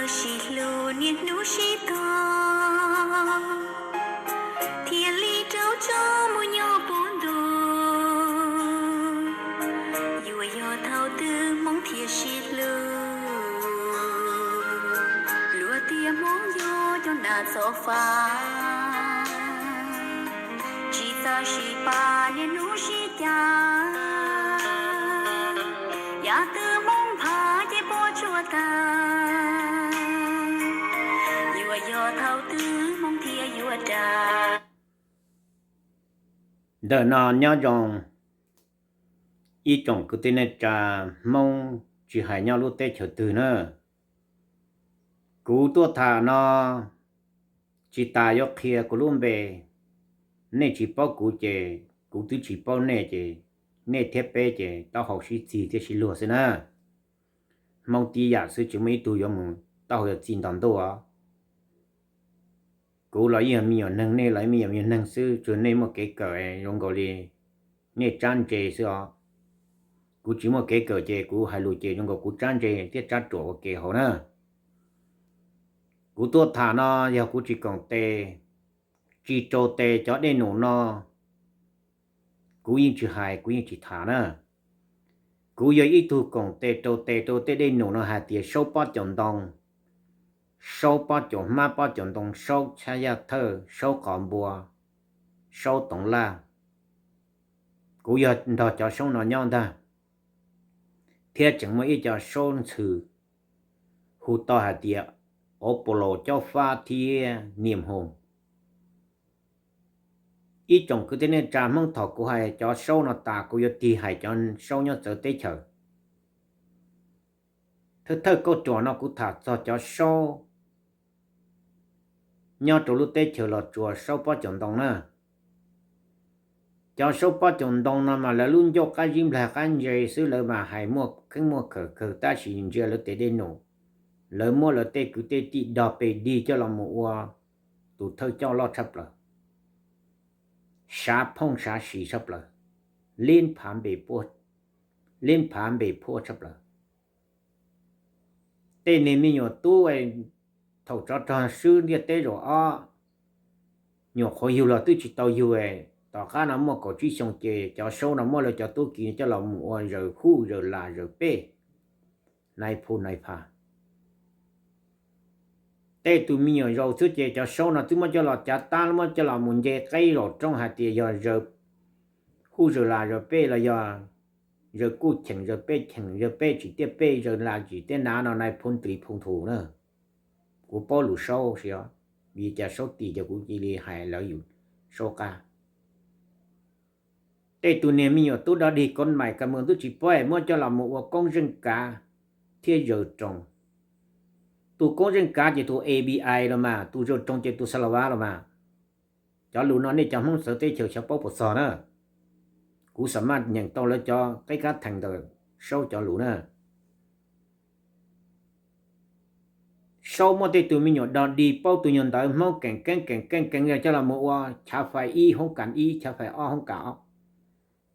Sib hlub niaj hnub sib tog, thiaj li rau tso mus nyob puv ntuj. Yuav yog thaum twg Hmoob thiaj sib hlub, luag tias Hmoob yog cov nas txob fab, tsis txawj sib pab niaj hnub sib cav. Yam twg Hmoob phav ces puas tsuaj tag, yuav yog thaum twg Hmoob thiaj yuav dag. Ntawm no nyob zoo ib tsoom kwv tij neej tsa Hmoob tsis hais nyob lub teb chaws twg na. Kuv tuaj tham no tsis tas yuav qhia kuv lub npe, nej tsis paub kuv ces kuv twb tsis paub nej ces nej thiab peb ces taub hau sib txig thiab sib luag xwb na. Hmoob tib yam xwb tsis muaj ib tug yuav mus taub hau yuav txi nto ntuj os. Kuv los ib yam me nyuam neeg, nej los ib me nyuam me nyuam neeg xwb, tsuas nej muaj kev kawm zoo nkaus li nej tsab ntse xwb os. Kuv tsis muaj kev kawm ces kuv hais lus ces zoo nkaus kuv tsab ntse thiab tsab ruam ua ke hauv na. Kuv tuaj tham no yog kuv tsis koom tes, tsis rau tes cov dej num no, kuv yeej tsis hais, kuv yeej tsis tham na. Kuv yog ib tug koom tes rau tes rau tej dej num no hais tias saub pob caus ntoo, saub pob caus hmab pob caus ntoo, saub txhab yaj thawj, saub qos npua, saub toov laj. Kuv yog nrog cov saub no nyob ntag, thiab tseem muaj ib co saub ntxhw hu tau hais tias Apollo, Caub Fab thiab Niam Hoo. Ib tsoom kwv tij neej tsa Hmoob, thaum kuv hais cov saub no tas kuv yuav tig hais cov saub nyob txawv teb chaws. Thawj thawj kauj ruam no kuv tham txog cov saub nyob rau lub teb chaws Los Tsuas, saub pob caus ntoo na. Cov saub pob caus ntoo no mas lawv lub ncauj qab zib nplag qab ntse xwb, lawv mas hais muaj kheeb muaj khawm kawg, tab sis ntsia lawv tes dej num, lawv muab lawv tej kwv tej tij dog pes dig coj los mus ua tus thawj coj loj tshaj plaws, sav phooj sav sis tshaj plaws, lib phav npe phuaj tshaj plaws. Tej niag me nyuam tub thaum tsov rog swb ntiaj teb zaum ob, nyuam qhuav yug los twb tsis tau yug, tom qab no muaj kaum tsib xyoo ces cov saub no muab lawv cov tub ki coj los mus ua zaws huj zaws las zaws pej, nais phu nais pha. Tej tus me nyuam zaus xwb ces cov saub no twb muab coj los cav tab, muab coj los mus nce qeb zaum roob hais tias yog zaws huj zaws las zaws pej los yog zaws kuj cheem zaws pej cheem zaws pej tsim tiaj pej zaws las tsim tiaj nav no nais phu ntws phu nthuv na. Kuv paub lus saub siv, vim cas saub tim ces kuv cia li hais lawv yus saub qab. Tej tus niag me nyuam tub dog dig koob maim kas moos twb tsis paub muab coj los mus ua koob zeej kav thiab zaws roos. Tus koob zeej kav ces tus A B I los mas, tus zaws roos ces tus xa la vas los mas. Cov lus no nej cov Hmoob txawv teb chaws xyov paub puas txog na. Kuv xam maj nyeem tau lawv cov qeb kab theem ntawm saub cov lus na. Saub muab tej tus me nyuam dog dig paub tus nyuag ntawv Hmoob keem keeb keem keeb keeb coj los mus ua chav fais ib hoob kas ib, chav fais ob hoob kas ob,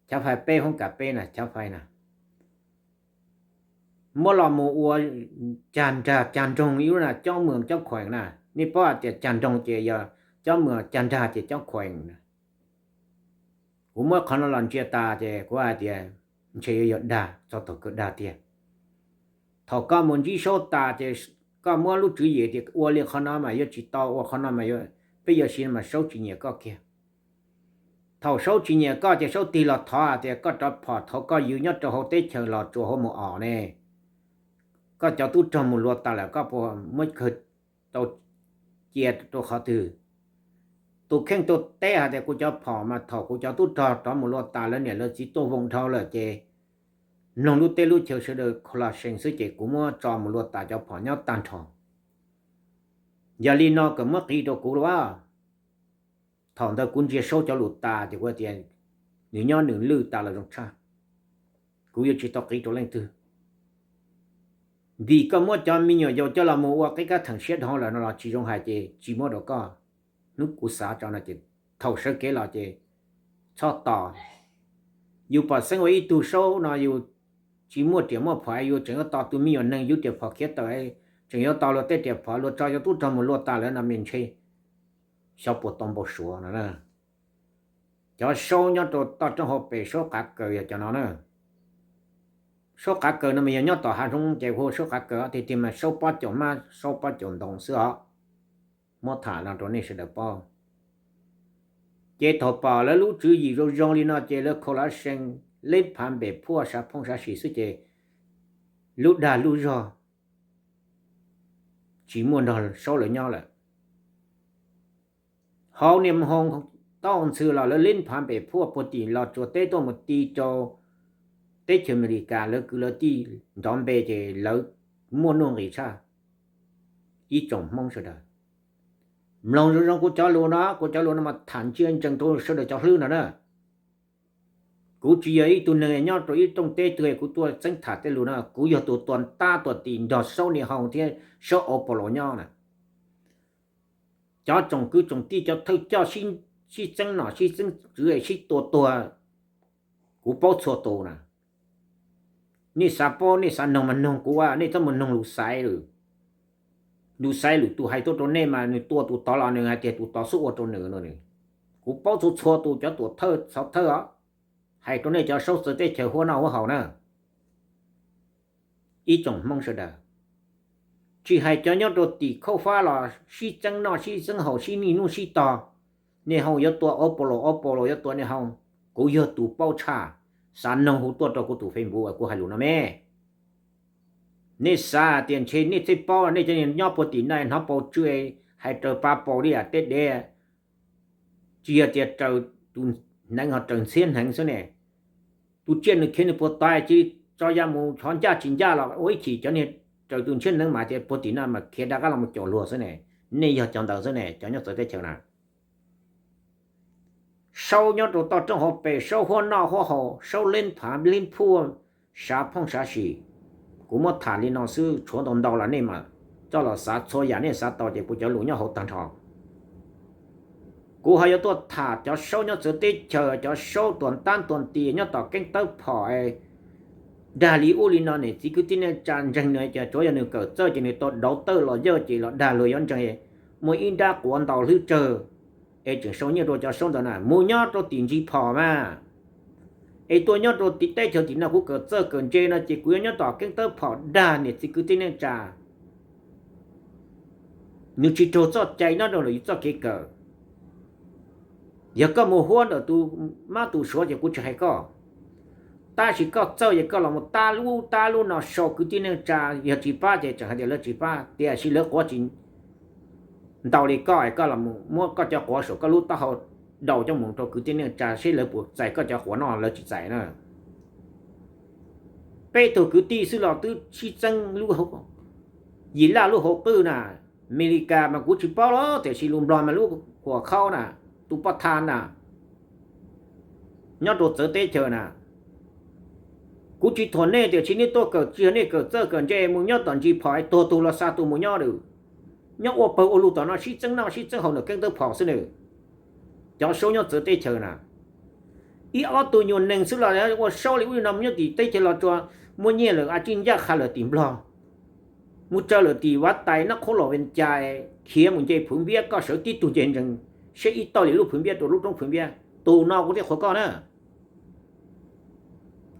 chav fais peb hoob kas peb na, chav fais na. Muab los mus ua cag nrag cag nroog ib lub na, cob muas cob khuees na. Nej paub hais tias cag nroog ces yog cob muas, cag nrag ces cob khuees na. Kuv muab qhov no los ntsia tas ces kuv hais tias ntshe yuav yog dag txog thaum kawg dag tiag. Thaum koj mus ntsib saub tas ces koj muab lub tswv yim tias ua li qhov no mas yuav tsis tau, ua qhov no mas peb yuav siv no mas saub tsis nyiam koj kiag. Thaum saub tsis nyiam koj ces saub tig los thov hais tias koj rov phom thaum koj yws nyob rau hauv teb chaws Los Tsuas hauv mus os ne, koj cov tub rog mus luav tas lawm koj puas muab kawg tau cia rau qhov twg? Tus kheej tau teb hais tias kuv cov phom mas thaum kuv cov tub rog rov mus luav tas lawv niam lawv txiv tuaj voos dhau lawm ces mloog lub teb lub chaw sawv daws kho la sees xwb ces kuv muab tso mus luav tas cov phom nyob tag nrho. Yog li no kom muab qiv rau kuv lauj. Thaum ntawd kuv ntsia saub cov lus tas ces kuv tias nws nyob nws lwj tas los zoo tshaj, kuv yuav tsis tau qiv rau leej twg. Vim koj muab cov me nyuam yaus coj los mus ua qeb kab theem siab dhau lawm no los tsis zoo hais ces tsis muab rau koj. Hnub kuv xav tso no ces thaum sawv kev los ces txhob tos. Yus pom xeeb ua ib tug saub no yus tsis muaj riam muaj phom, yus tseem yuav tos tus me nyuam neeg yus riam phom khiav tawm, tseem yuav tau luag tej riam phom, luag tso cov tub rog mus luaj tas lawm no me ntshe xyov puas tau npau suav no. Cov saub nyob rau toj roob hauv pes saub qav kaws yog cov no na. Saub qav kaws no mas yog nyob tom hav zoov ces hu saub qav kaws tiag tiag mas saub pob caus hmab saub pob caus ntoo xwb os. Muab tham no rau nej sawv daws paub. Ces thaum pom lawv lub tswv yim zoo zoo li no ces lawv khaus lav sees leb phav npem phuaj sav phooj sav sim xwb ces lub dag lub zog tsis muaj nrog saub lawv nyob lawm. Hauv niam hoo tau ntxhw los lawv leb phav npem phuaj puag tim Los Tsuas teb tuaj mus ti rau teb chaws Amelikas, lawv kwv lawv tij nrov npe ces lawv muaj nuj nqis tshaj. Ib tsoom Hmoob sawv daws, mloog zoo zoo kuv cov lus no, kuv cov lus no mas tham ntsia ntsees rau sawv daws cov hlwb no na. Kuv tsis yog ib tug neeg nyob rau ib rooj teb twg kuv tuaj txeeb tham tej lus no, kuv yog tus tua ntab tua tis nrog saub niam hoo thiab saub Apollo nyob na. Cov tsoom kwv tsoom tij cov thawj coj sib txeeb nom sib txeeb tswv sib tua tuag, kuv paub txhua tus na. Nej xav paub nej xav noog mas noog kuv, nej txhob mus noog lus xaiv lwm. Lus xaiv lwm tus hais tuaj rau nej mas nws tua tus tod los nws hais tias tus tod xub ua rau nws no. Kuv paub txhua txhua tus cov tuam thawj xov thawj os, hais rau nej cov saub txawv teb chaws huab noj huab haus na. Ib tsoom Hmoob sawv daws, tsis hais cov nyob rau tim khauj fab los sib txeeb noj sib txeeb haus sib nij nub sib tog, niam hoo yuav tua Apollo, Apollo yuav tua niam hoo. Kuv yog tus paub tshaj, xav noog hu tuaj rau kuv tus Facebook uas kuv hais lus no me. Nej xav tias ntshe nej txhij paub, nej cov nyob puag tim no hnov paus tsw hais raws pa paus li yam tej dev, tsis yog tias raws tus hneev ho raws ntxhiab hneev xwb ne. Tus tsiaj nws khiav nws puas tais cia li tso ya mus, hov ncaj tsis ncaj los ua ib chim, cov niag raws tus ntxhiab hneev mas tias puag tim no mas khiav rov qab los mus caum luag xwb ne. Nej yog cov ntawd xwb ne, cov nyob txawv teb chaws na. Saub nyob rau toj roob hauv pes, saub huab noj huab haus, saub leb phav leb phuaj, sav phooj sav sim. Kuv muab tham li no xwb, tshuav ntau ntau los nej mas coj los xav txhua yam nej xav tau ces kuv cov lus nyob hauv tag nrho. Kuv ho yuav tuaj tham cov saub nyob txawv teb chaws, cov saub tuam ntab tuam tis nyob tom keeb tawb phom es dag li ub li no, niam txiv kwv tij neej tsa ntseeg nws ces tsuav yog nws kawm txawj ces nws tau dauv tawj los yawj ces los dag luag yuav ntseeg. Muaj ib nrab quav ntau hlwb tsawg es tseem sau nyiaj rau cov saub ntawd na, mus nyob rau tim ntsis phom mas. Es tuaj nyob rau tim teb chaws tim no kuv kawm txawj kawm ntse no ces kuv yuav nyob tom keeb tawb phom dag niam txiv kwv tij neej tsa. Nws tsis raug txoj cai nyob rau lawv txoj kev kawm. Yog koj mus huab ntawm tus mab tus suav ces kuv tsis hais koj, tab sis koj txawj ces koj los mus tab lub tab lub no sau kwv tij neej tsa, yog tsis pab ces tseem hais tias lawv tsis pab, tiam sis lawv quav tsis ntau li koj es koj los muab koj cov quav saum koj lub taub hau daus coj mus rau kwv tij neej tsa seb lawv puas txais koj cov quav no, lawv tsis txais na. Peb tug kwv tij xwb los twb sib txeeb lub, yim laj lub hauv qwj na. Amelikas mas kuv tsis paub los tiam sis lus Nplog mas lub huam khaub na, tus poj tha na, nyob rau txawv teb chaws na. Kuv tsis thuam nej tiam sis nej tuaj kawm tsis yog nej kawm txawj kawm ntse mus nyob tom ntsis phom es tuag tus los xa tus mus nyob lawm. Nyob ua pawg ua lug tom no sib txeeb noj sib txeeb haus ntawm keeb tawb phom xwb nws. Cov saub nyob txawv teb chaws na, ib ob tug nyuag neeg xwb los ua saub li ub li no mus nyob tim teb chaws Los Tsuas, muaj nyiaj lawm a tsij ncaj qha lawm tim Nplog, mus tsaws lawm tim Vav Tais Nab Qhob Los Ves Cas, khiav mus nce Phwv Npiab, koj sawv tib tug nce ntsees seb ib tauj li lub Phwv Npiab rau lub roob Phwv Npiab. Tus no kuv thiaj qhuas koj na.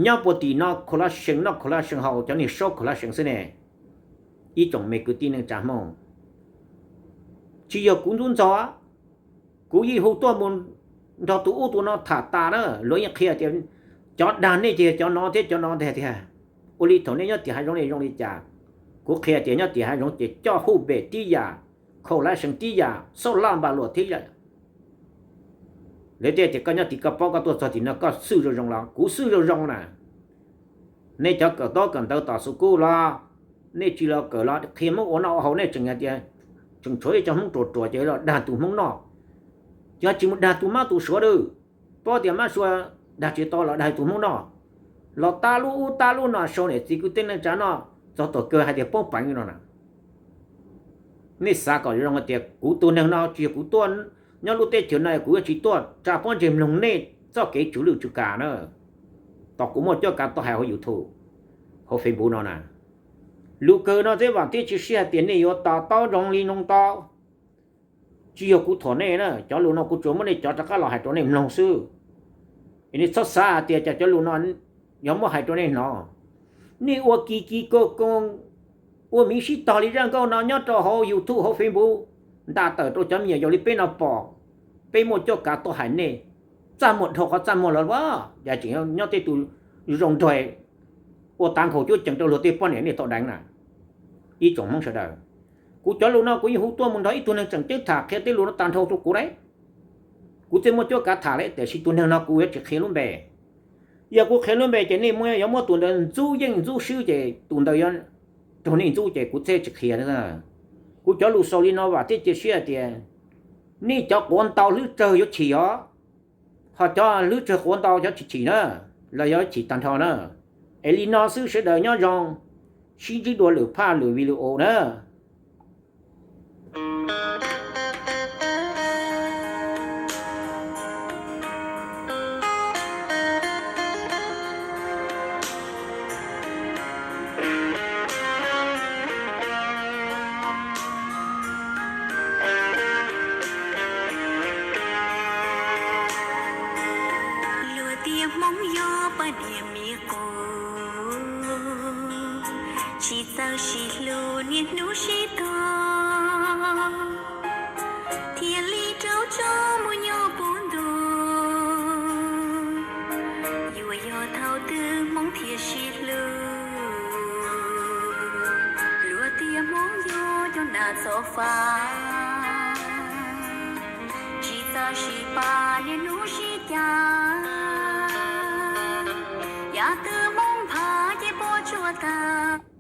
Nyob puag tim no khaus laj sees noj khaus laj sees haus, cov niag saub khaus laj sees xwb ne. Ib tsoom me kwv tij neej tsa Hmoob, tsis yog kuv ntxub ntxaug, kuv yeej hu tuaj mus nrog tus ub tus no tham tas na, luag yeej qhia tias cov dag nej ces yog cov no thiab cov no ntag tiag. Ua li thaum nej nyob tim hav zoov nej zoo li cas? Kuv qhia tias nyob tim hav zoov ces coj hu pem tib yam, khaus laj sees tib yam, xauj laj npa luam tib yam. Lawv thiaj tias koj nyob tim koj paub, koj tuaj txog tim no koj xwj zoo zoo los kuv xwj zoo zoo na. Nej cov kawm ntaub kawm ntawv tom xus kub los, nej tsis los kawm los qhia Hmoob ua noj ua haus, nej tseem hais tias tseem tshuav ib co Hmoob ruam ruam ces los dag tus Hmoob noj. Yog tsis mus dag tus mab tus suav lawm, paub tias mab suav dag tsis tau los dag tus Hmoob noj, los tab lub ub tab lub no sau niam txiv kwv tij neej tsa noj txog tom kawg hais tias poob peev no na. Nej xav kom zoo hais tias kuv tus neeg no tsis yog kuv tuaj nyob lub teb chaws no kuv yuav tsis tuaj tsa pob ntseg mloog nej txoj kev tswv lwj tswv kav na. Tos kuv muaj cuab kav tuaj hais hauv YouTube, hauv Facebook no na. Lus kawg no thiab vam thiab cia siab hais tias nej yuav to taub zoo li zoo to. Tsis yog kuv thuam nej na, cov lus no kuv tsuas muab nej cov rov qab los hais rau nej mloog xwb. Es nej txhob xav hais tias cov cov lus no yog muab hais rau nej hnov. Nej ua kis kis koog koog, ua miv sib tog li zaj nkauj no nyob rau hauv YouTube hauv Facebook, nta tawm rau cov me nyuam yaus li peb no pom, peb muaj cuab kav tuaj hais nej, txaj muag dhau qhov txaj muag los as, yam tseem nyob tej tus zoo nraug ua tav nkhaus cuab cees rau luag tej poj niam nej tau deev na. Ib tsoom Hmoob sawv daws, kuv cov lus no kuv yeej hu tuaj mus nrog ib tug neeg tseem ceeb tham qhia tej lus no tag nrho rau kuv lauj. Kuv thiaj muaj cuab kav tham lauj, tiam sis tus neeg no kuv yuav tsis qhia lub npe. Yog kuv qhia lub npe ces nej yuav muab tus ntawd ntxub yeej ntxub swb ces tus ntawd yuav raug nej ntxub ces kuv thiaj tsis qhia. Kuv cov lus xaus li no vam thiab cia siab hais tias nej cov quav ntau hlwb tsawg yuav chim os, ho cov hlwb tsawg quav ntau cov tsis chim na, los yuav chim tag nrho na. Es li no xwb, sawv daws nyob zoo, sib ntsib dua lwm phaj lwm video na. Luag tias Hmoob yog poj niam me qus, tsis txawj sib hlub niaj hnub sib tog, thiaj li raug tso mus nyob puv ntuj. Yuav yog thaum twg Hmoob thiaj sib hlub? Luag tias Hmoob yog cov nas txob fab, tsis txawj sib pab niaj hnub sib cav, yav twg Hmoob phav ces puas tsuaj tag.